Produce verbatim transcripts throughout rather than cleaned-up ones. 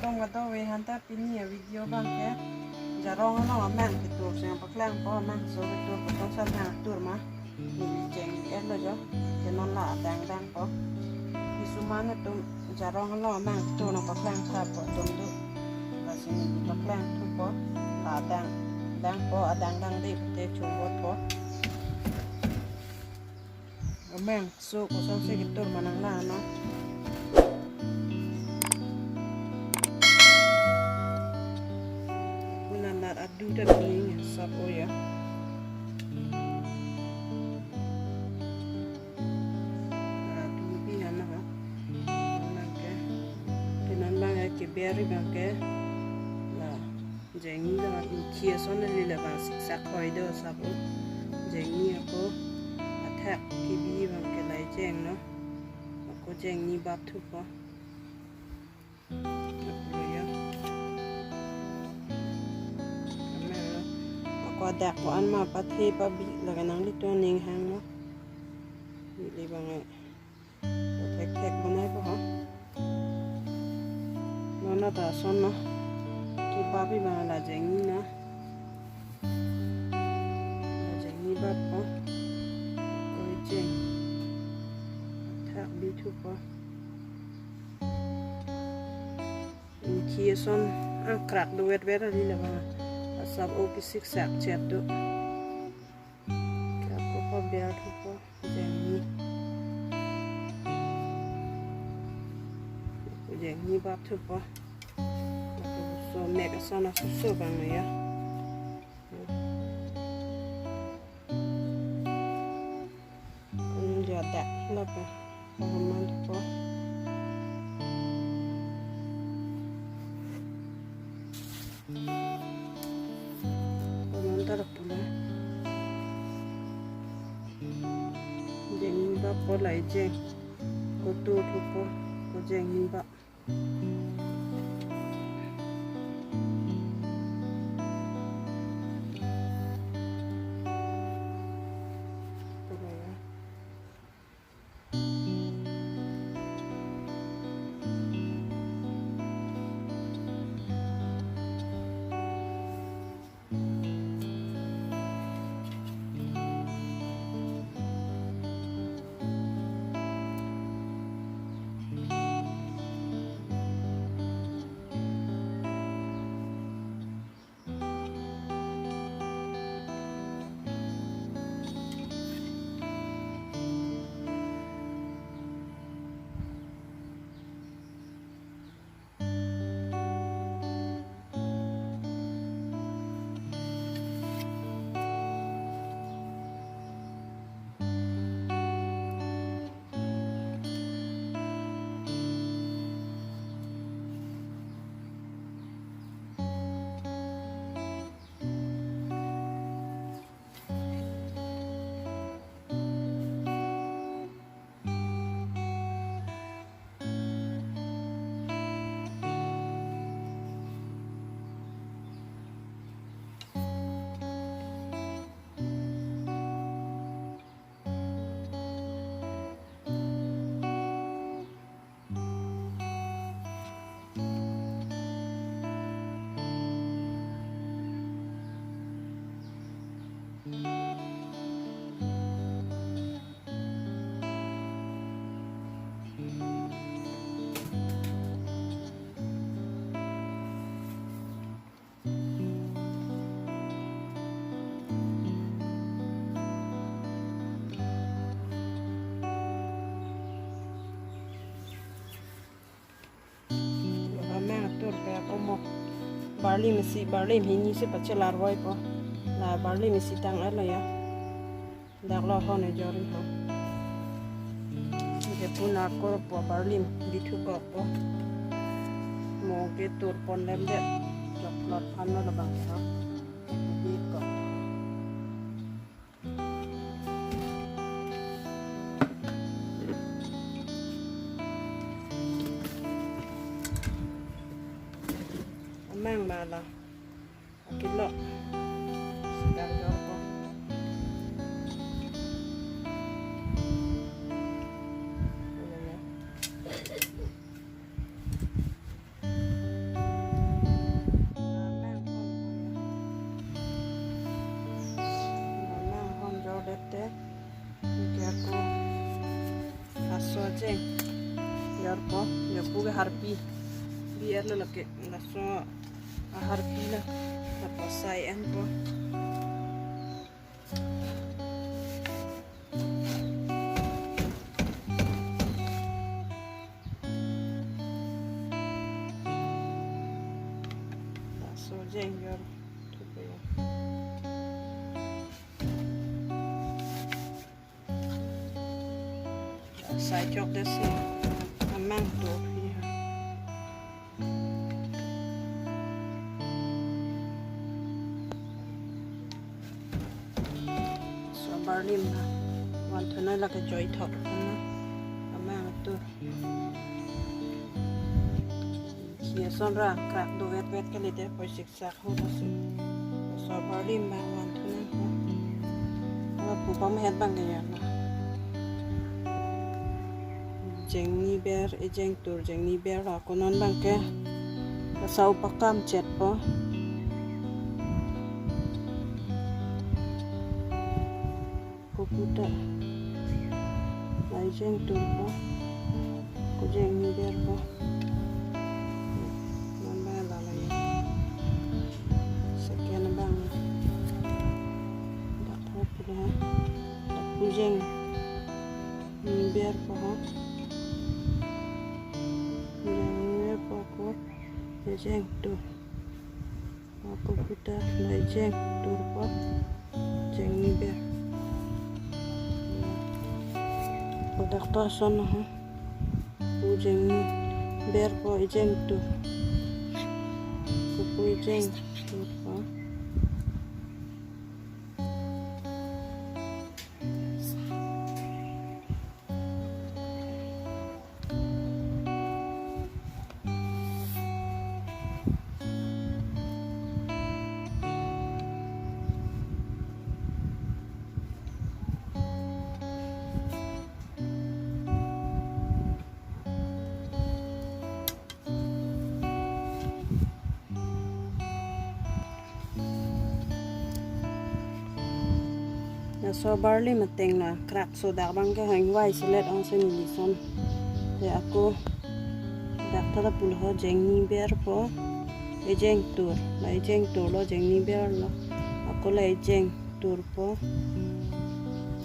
Kadokave, hanta pini a-video abang ke jarong along amang ketur si nangpaklangpo, amangso ketur, kosonsi amang ketur ma. Neli cheng-etlo jo, ke non la adang dangpo. Kisuman atum jarong along amang ketur nangpaklang thapo atum do. Lasi neli paklang thupo, la adang dangpo, adang dangde pute chubotpo. Amangso kosonsi ketur ma nanglang non. Kuna nat adu ta pini sap o ya. Adu pi hana ha. Nang ke. Pinan bang ya ke beri bang ke. La. Jengni la ingki ason le le bang siksak hoi do sap o. Jengni ako athak kibi bang ke lai jeng non. Ako jengni bap thupo. Ako ya. Ako adak ko-an ma pathe pabi lake nanglitum aning hang non. Neli bang e. Thek thek banaipo ha. Non ta ason non. Kipapi bang la jengni non. La jengni bappo. Koi jeng. Thak bi thupo. Ingki ason angkrak do vet vet ali la bang. Asap o kesiksak chet do. Ke ako pabel thupo jengni. Jengni bap thupo. Ako so mek ason asoso bang ya. Kunun jo dak lapen pahomang thupo. Pahomang ta lapu lo. Jengni bappo lai jeng. Kotur thupo, ko jengni bap. Amang atur ke ako mo barli mesi, barli hini si pachelar voipo. La barli mesi tang-etlo ya. Dak lo hon ejor-i ho. Ke puna korpo barli bithu kokpo. Mo ketur pon lemdet. Choklot phan lo labang ke ho. Bit kok. Amang ma la. Akilo. Sedang jorko. Ini ya. Jeng. Jorpo, jorpo ke harpi. Biar lo lake, laso aharpi lo. Lapu asai enpo. Laso jeng jor thupo ya. Sai chok desi. Amang to phi ha. So barlim na. Wan thuna lake joi thok na. Amang to. Khi ason ra krak do vet vet kali te poisik sak ho lasi. So barlim bang wan thuna ho. Lapu pam het bang ke ya na. Jengni ber, ejeng tur jengni ber lo, ako non bang ke. Asau pakam chetpo. Koputa. La ejeng turpo. Ko jengni berpo. Non bang la la ya. Second bang. Dak thap pula. Dak ko jengni berpo ha. Jengni berpo ko. Ejeng tur. Ako puta la ejeng turpo jengni ber. Kodak ta ason ha. Ko jengni berpo ejeng tur. Ko pu ejeng turpo. Laso barlim ateng la krak so dak bang ke heng vai selet ong se neli son. Te ako dak ta lapu lo ho jengni berpo ejeng tur. La ejeng tur lo jengni ber lo. Ako la ejeng turpo.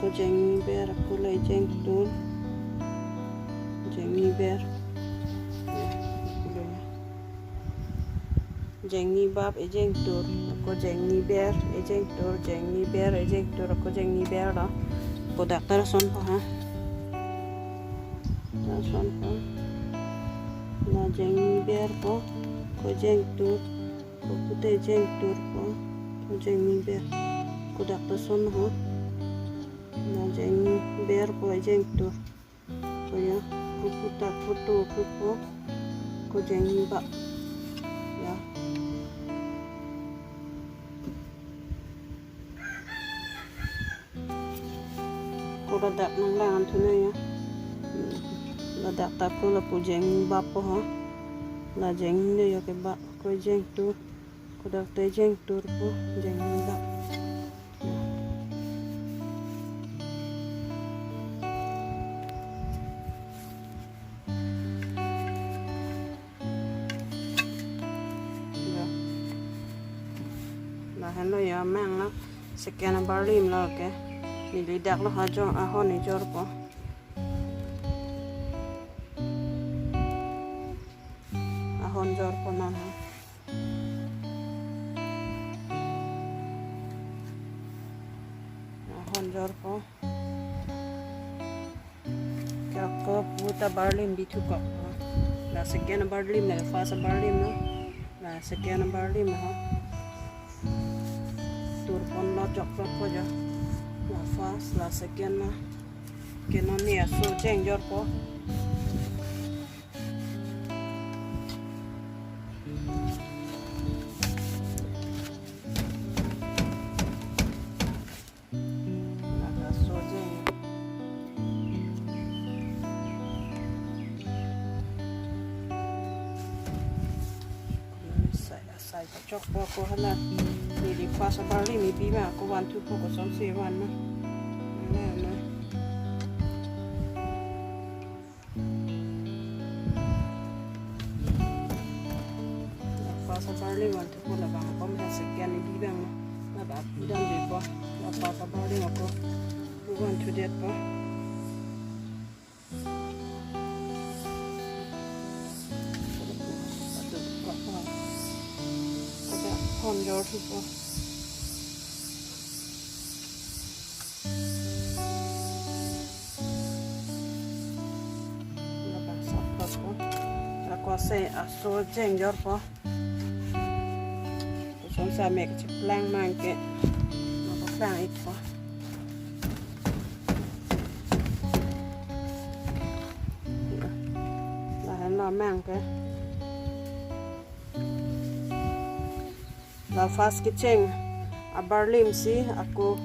Ko jengni ber, ako la ejeng tur. Jengni ber. Ya, ako lo. Jengni bap ejeng tur, ako jengni ber ejeng tur, jengni ber ejeng tur, ako jengni ber lo. Kodak ta ason po ha. Ta ason po. La jengni berpo, ko ejeng tur, ko puta ejeng turpo, ko jengni ber. Kodak ta ason ho. La jengni berpo ejeng tur. Ko ya, ko puta ko tur ko, ko jengni bap. Ya. Ko ladak nanglang thuna ya. Ladak ta ko lapu jengni bappo ha. La jengni lo ya ke bap, ko jeng tur. Kodak ta ejeng turpo jengni bap. Ya. Lahenlo ya amang lo. Second barlim lo ke. Neli dak lo ha jo ahon ejorpo. Ahon jorpo non ha. Ahon jorpo. Ke ako puta barlim bithu kok. La second barlim, la first barlim lo. La second barlim lo. Turpon lo jok jok ko jo. La first, la second lo. Ke non ni aso jeng jorpo. Laso jeng. Sai, sai chokpo ko hala. Neli first barlim bi ma ko wan thupo ko som se wan na. Na, na. Fast abarlim vanthupo, labang bom ha second ili bang labang dam dipo. La fast abarlim ako vanthu detpo. Ada phone jor thupo. Labang sat po. Ako se aso jeng jorpo. Kosonsi amek cheplang mang ke. Mako plang ikpo. Lahenlo mang ke. La fast kecheng abarlim si ako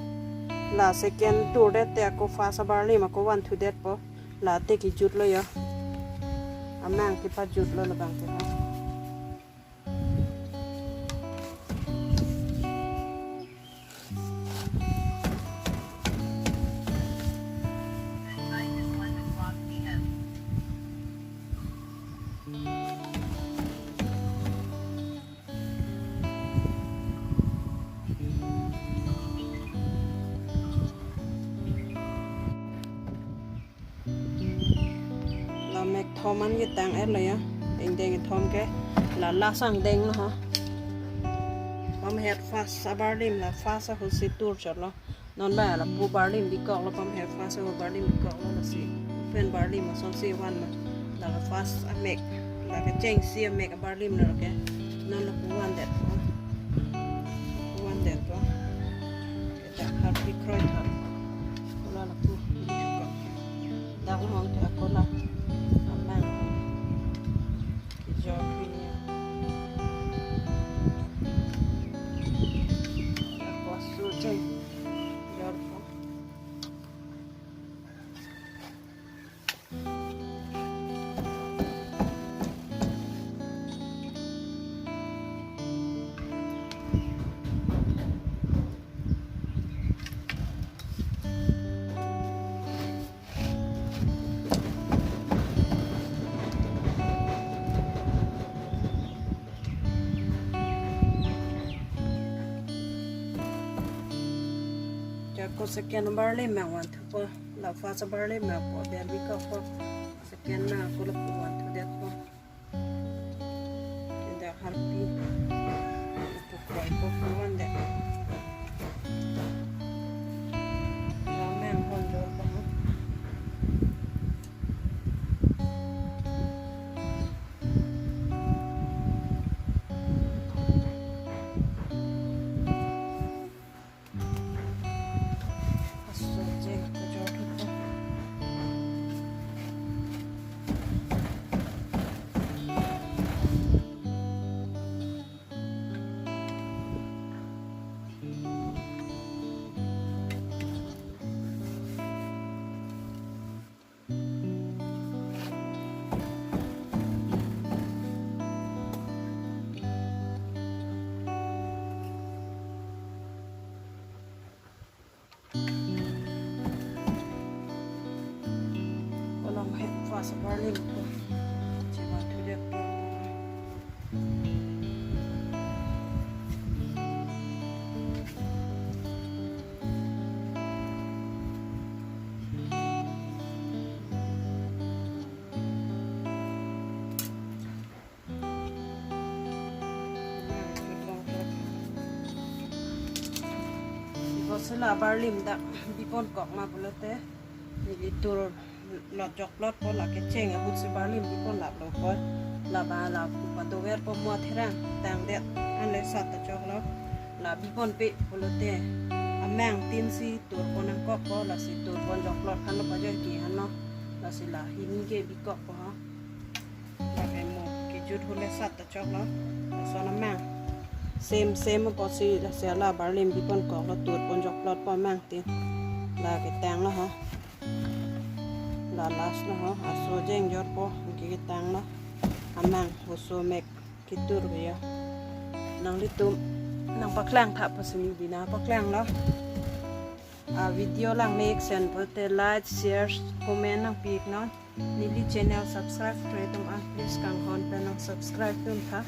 la second tur det te ako fast abarlim ako vanthu detpo. La te kejutlo yo. Amang kepajutlo labang ke. La mek thom an ketang etlo ya. Ingdeng thom ke. La last angdeng lo ha. Pam het fast abarlim la fast ahut si tur chotlo. Non ba lapu barlim bikoklo, pam het fast abarlim bikoklo, lasi pen barlim asonsi van ma. La fast amek, la kechengsi amek abarlim lo ke. Non lapu van detpo. Van detpo. Dak harpi kroitha. Kola lapu. Dak hong te akola. Amang. Kejor pinya. Dak wasu je. Jorpo. Ako second abarlim mang vanthupo, la fast abarlim mang po, bel bikokpo. Second na ako lapu vanthu detpo. Dak harpi. Lapu kroipo, van det. La meng hon jorpo. Aso je kejor thupo. Kolang het fast abarlim ko. Chevan thudet. Ipo si la barlim dak biponkok ma pulote, neli tur lot joklotpo, la kecheng ahut si barlim biponlaplo po. Laba la padoverpo, mo therang tangdet anle sat ta choklo. La biponpe pulote amangtin si turpon nangkokpo, lasi turpon joklot hanlo, pajoi ke hanlo, lasi la hini ke bikokpo ha. Lake mo kejut ahut le sat ta choklo. Lason amang. Same, same apotsi lasi la barlim biponkoklo, turpon joklotpo amangtin. La ketanglo ha. La last lo ha. Aso jeng jorpo, ke ketanglo. Amang, oso mek ketur ya. Nanglitum nangpaklang tha pusi bina paklanglo. A video lang mek sen pulote like, share, comment nangpi iknon. Neli channel subscribe kre atum an please kanghon pen nang subscribe dun tha.